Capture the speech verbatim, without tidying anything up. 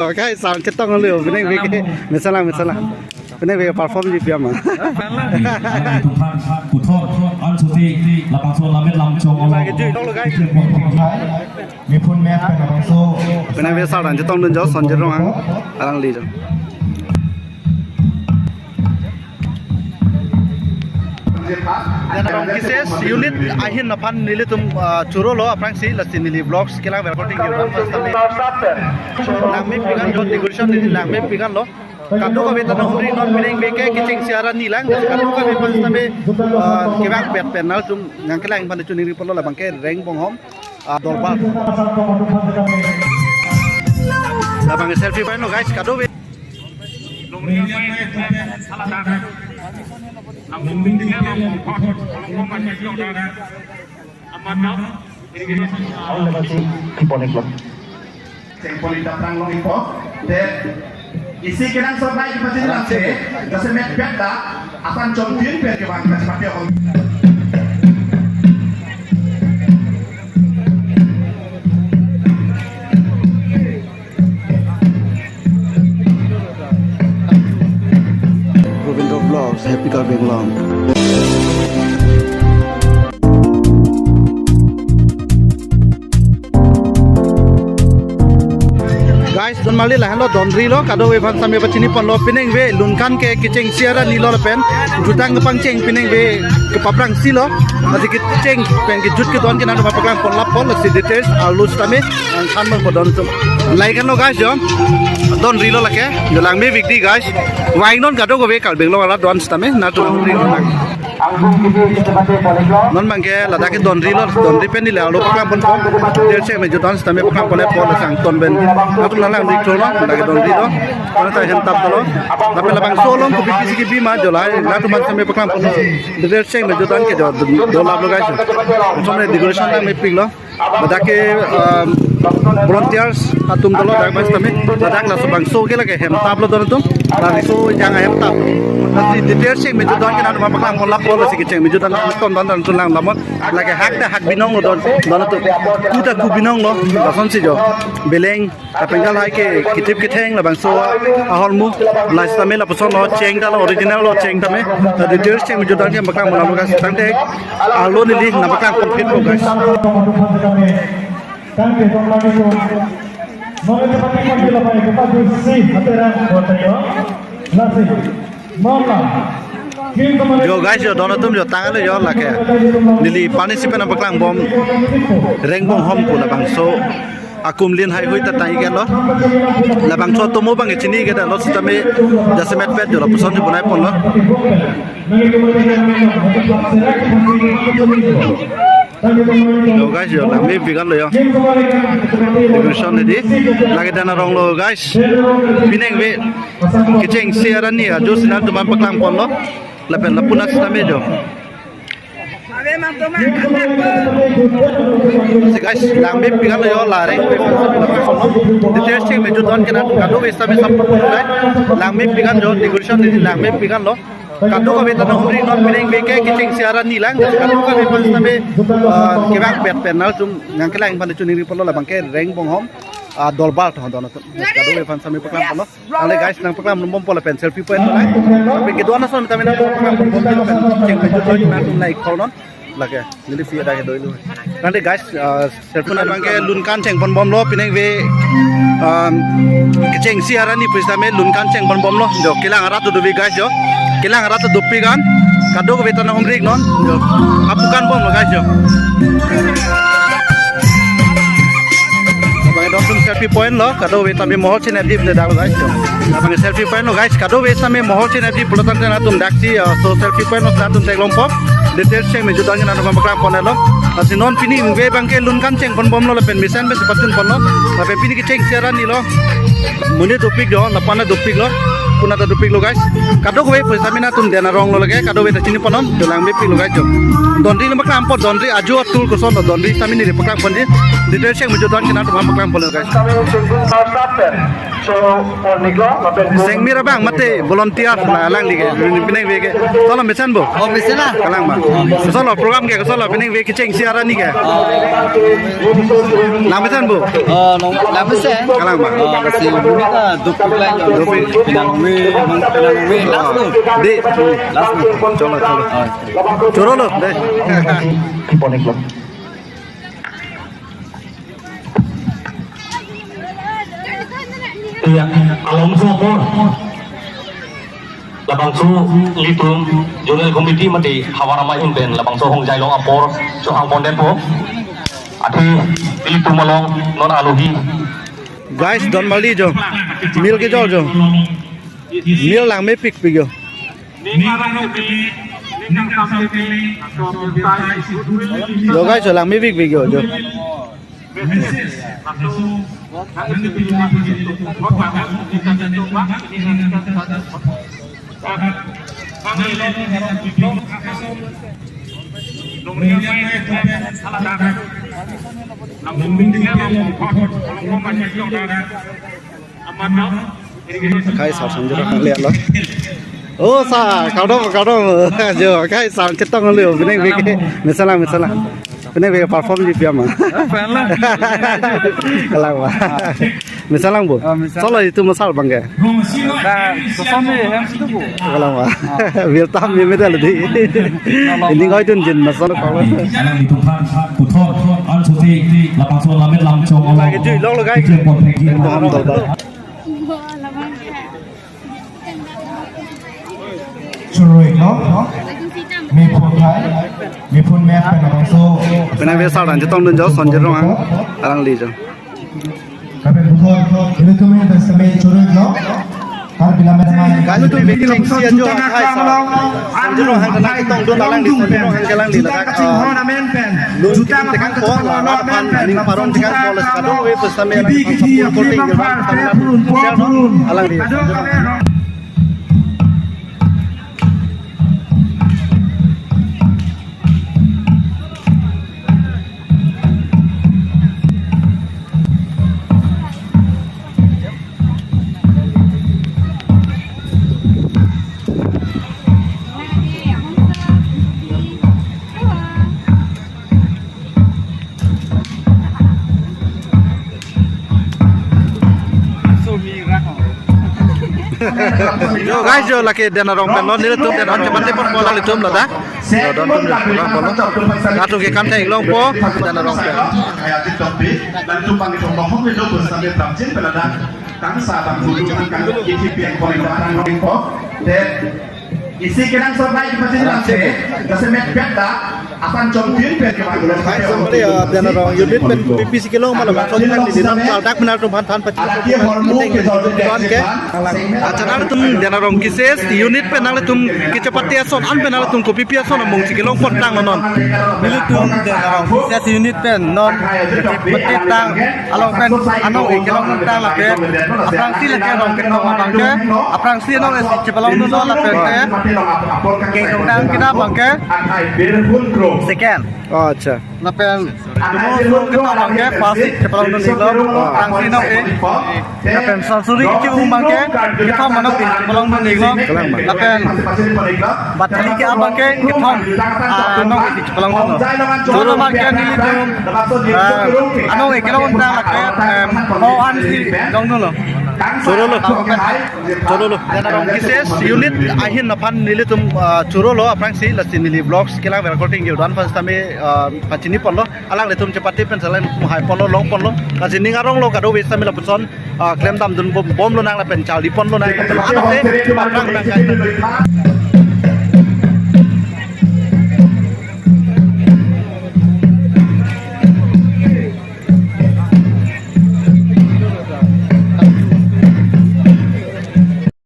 Okay, sound chetong lo, pining beke. Mesalang, mesalang. Pining beke perform di piama. Tuphan, puthot, ansuti, lapangso lamit lamchong olo. Lagi jui, tong lo, guys. Miphun met pen labangso. Pining beke sound chetongdun jo, Sonjit Ronghang, alangli jo. Dak Rongkises unit ahin aphan nelitum, ah, choro lo aphrangsi, lasi neli vlogs kelang recording ke. Langmepik an jo, decoration neli langmepik an lo. Kadokave ta nanghumri non, pining beke kechengsi arni lang. Kadokave aphan sitame, ah, kevang pet pen nelitum nangkelang aphan choningri pon lo, labang ke Rengbonghom, ah, Dorbar. Labang selfie point lo guys, kadokave. Sing pon ik dam rang long ipo. Te isi kenangsot nai kepachini lamthe, jasemet pet ta, asan chomtin pet kevang kepachini pon. Govindro Vlogs, Happy Karbi Anglong. Guys, don mali lahenlo, dondri lo, kadokave aphan sitame pachini pon lo, pining beke lunkan ke kechengsi arni lo lapen jutang kepangcheng pining beke kepaprangsi lo, mati kecheng pen kejut kedon ke nangtum aphan paklang pon lapo, lasi details arlo sitame nangthan ponpo don atum. Like an lo guys jo. Dondri lo lake. Jo langmepik di guys. Vang non kadokave Karbi Anglong arat don sitame nangtum langri lo lang. Non abang ke ladak ke dondri lo, dondri pen neli arlo paklang ponpo. Details cheng me jutang sitame paklang pon lapo, lasi angton pen nangtum nanglang dik thor lo, ladak ke dondri lo. Kona ta hem tap lo. Lapen labangso along kopi pisi kebi ma jo lahai, nangtum aphan sitame paklang ponlo. Details cheng me jutang ke jo, do lap lo guys. Som ne decoration langmepik lo. Ladak ke, um, volunteers atum dolo dak mas tame. Ladak laso bangso ke lake hem tap lo don atum. Bangso jang hem tap. Lasi details cheng me jutang ke nangtum aphan paklang pon lapo, lasi kecheng me jutang ton don don tun lang lamon. Lake hak ta hak binong lo don, don atum. Ku ta ku binong lo. Lasonsi jo. Beleng, lapen ke lahai ke kitip ketheng labangso ahormu. Lahai sitame lapuson lo cheng ta lo, original lo cheng tame. Ta details cheng me jutang ke paklang pon lapo guys. Tangte arlo neli nangpaklang pon phit po guys. Jo guys, jo don atum jo tang lo jo lake. Neli pani si pen nangpaklang bom Rengbonghom pu labangso akumlin heihui ta tang iklo. Labangso atomo abang ke chini ke ta lo sitame jasemet pet jo lapuson si bonai ponlo. Lo guys jo, langmepik an lo jo. Decoration hedi. Lake dan arong lo guys. Pining beke kechengsi arni ajo si nangtum aphan paklang ponlo. Lapen lapu-an sitame jo. Si guys, langmepik an lo jo, la Reng. Details cheng me jutang ke nangtum kadokave sitame support pon nang. Langmepik an jo, decoration hedi langmepik an lo. Kadokave ta nanghumri non, pining beke kechengsi arni lang. Kadokave aphan sitame, ah, kevang pet pen nangtum nangkelang aphan choningri pon lo, labang ke Rengbonghom, ah, Dorbar tho don atum. Kadokave aphan sitame paklang ponlo. Ale guys, nangpaklang bompo lapen selfie point lo. Lapen kedo-an ason tame nangpaklang bompo lapen cheng me jutang nangtum nai khol non. Lake, neli pi ada ke doi lo. Nangte guys, ah, selfie nang abang ke lunkan cheng pon bomlo, pining beke, um, kechengsi arni pu sitame lunkan cheng pon bomlo. Jo, kelang arat dopik guys jo. Kelang arat dopik an. Kadokave ta nanghumri non. Jo. Apukan bomlo guys jo. Abang don atum selfie point lo, kadokave tame mohor chinep di pu dak lo guys jo. Abang selfie point lo guys, kadokave tame mohor chinep di pulo tangte nangtum dak si, ah, so selfie point lo nangtum theklongpo. Details cheng me jutang ke nangtum aphan paklang pon lo. Lasi non pining beke abang ke lunkan cheng pon bomlo lapen mesen pen si pachun ponlo. Lapen pini kechengsi arni lo. Monit dopik jo, lapu-an dopik lo. Pu-an ta dopik lo guys. Kadokave pu sitame nangtum dan arong lo lake, kadokave ta chini pon non, jo langmepik lo guys jo. Dondri lo paklang pon, dondri ajo atur koson lo, dondri sitame neli paklang pon di. Details cheng me jutang ke nangtum aphan paklang pon lo guys. Sengmir abang mate volunteer la alangli ke, penang ve ke. Solo mesen bo? Oh, mesen ah. Kalang ma. Solo program ke, solo penang ve kechengsi arni ke. Nang mesen bo? Oh, nang, nang mesen. Kalang ma. Oh, mesen. Ini ka duplik lang. Duplik. Penang ve, mang penang ve. Last lo. Di. Last lo. Cholo, cholo. Oh. Choro lo, de. Iya, alongso apor. Labangso ilitum zonal committee mate havar amei ahin pen labangso Hongjai Long apor chohang pondetpo. Athe ilitum along non alohi. Guys, don mali jo. Mil kejor jo. Mil langmepikpik jo. Jo guys, jo langmepikpik jo, jo. Akai sar Sanjay Ronghang le lo. Oh, sar, kardom, kardom. Jo, akai sar chetong le, penang ve ke. Mesen lang, mesen lang. Penang ve perform ji piama. Fan lang. Kalang ma. Mesen lang bo. Ah, mesen. Solo itum masal abang ke. Dah, kosong ni, hem situ bu. Kalang ma. Biar tam ye medal di. Ini kau itu jin masal kalau. Alanglitum aphan puthot an suti lapangso lammet lamchong. Lagi cuy, long lo, guys. Klem pon phek di. Bohong do do. Choroi lo. Mephun hai. Mephun mep pen labangso. Penang ve sar dan chetongdun jo, Sanjay Ronghang. Alangli jo. Lapen puthot, ilitum ahin pen sitame choroi lo. Karbi lammet amei. Kali tu meeting si ajo hai sa. Sanjay Ronghang kenang chetongdun alangli, Sanjay Ronghang kelangli ladak. Juta kachinghon amen pen. Lun juta tekang ko, la amen pen. Ning parong tekang ko, la kadokave pen sitame alangli. Ibi kiti, sapul koting, aphar, aphar, aphar, aphar. Alangli. Ado kami. Jo guys, jo lake Den Arong pen lo, nelitum Den Arong chepate ponpo, alanglitum ladak. Jo, don atum jo, ladak ponlo. Latum ke kam thek longpo, Den Arong pen. Isi kenangsot nai kepachini lamthe, jasemet pet ta, asan chomtin pen kepachini. Hai, sambali, ah, Den Arong unit pen P P C kelong ma labangso nangli non klardak pen nangtum aphan than pachini. Alaki hormu ke jor ke. Acha, nanglitum Den Arong KCS unit pen nanglitum kachepate ason an pen nanglitum kopi pi ason amung si kelong pon tanglo non? Nelitum Den Arong KCS unit pen non kachepate tang along pen anong-e kelong tang lapen aphrangsi lake rong ketong abang ke, aphrangsi anong-e si chepalongdunlo lapen ke kengtong tang kedam abang ke second. Oh, acha. Lapen kedam ketong abang ke first si chepalongdun-iklo, aphrangsi anong-e. Lapen sarsuri kechi-u abang ke kethom anong-e chepalongdun-iklo. Kalang ma. Lapen bathali ke abang ke kethom, ah, anong-e si chepalongdunlo. Choro abang ke nelitum, ah, anong-e kelong tang lake, em, ho an si longdunlo. Choro lo. Choro lo. Den Arong KCS unit ahin aphan nelitum, ah, choro lo aphrangsi, lasi neli vlogs kelang ver korting ke don aphan sitame, ah, pachini ponlo. Alanglitum chepate pen salang hai ponlo, long ponlo. Lasi ning aronglo kadokave sitame lapuson, ah, klem damdun bom, bomlo nang lapen charli ponlo nang. Ano se, aphrang nang kai.